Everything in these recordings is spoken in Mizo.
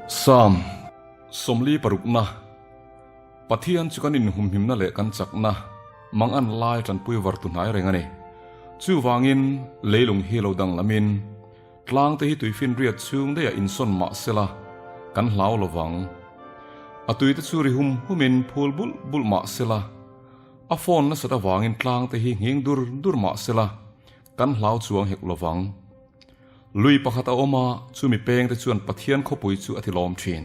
Psalm 46 Pathian chu kan inhumhimna leh kan chakna mangan lai tanpui var tu hnai reng a ni. Chuvangin leilung hi lo danglamin tlangte hi tuifinriat chhung daihah insawn mah sela kan hlau lo vang. A tuite chu ri hum humin phul bulh bulh mah sela a phone nasat avangin tlangte hi nghing dur dur mah sela kan hlau chuang hek lo vang. Lui pakhat a awm a, chumi pengte chuan Pathian khawpui chu a tilawm thin.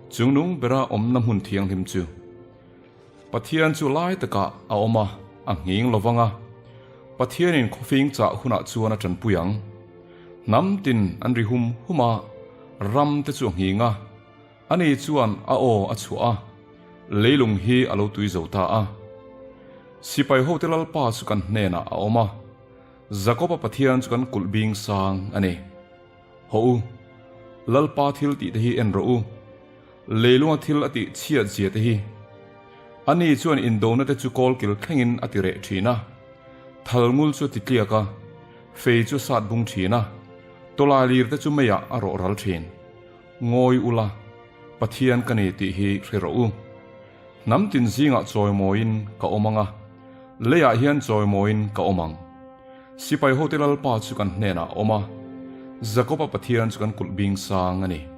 Chungnung bera awmna hmun thianghlim chu Pathian chu lai takah a awm a, a nghing lo vang a. Pathianin khawfing chah hunah chuan a tanpui ang. Hnam tin an ri hum hum a, ram te chu a nghing a. Ani chuan a aw a chhuah a, leilung hi a lo tui zo ta a. Sipai hote Lalpa chu kan hnenah a awm a. Jakoba Pathian chu kan kulh bing sang a ni. Haw u, Lalpa thil tih te hi en rawh u. Leilunga thil a tih chhiat zia te hi. Ani chuan indona te chu kawlkil thlengin a ti reh thin a. Thalngul chu a ti tliak a, fei chu a sat bung thin a, tawlailir te chu meiah a rawh ral thin. Ngawi ula, Pathian ka ni tih hi hre rawh u. Hnam tin zingah chawimawiin ka awm ang a, leiah hian chawimawiin ka awm ang. Sipai hote Lalpa chu kan hnenah a awm a, Jakoba Pathian chu kan kulh bing sang a ni.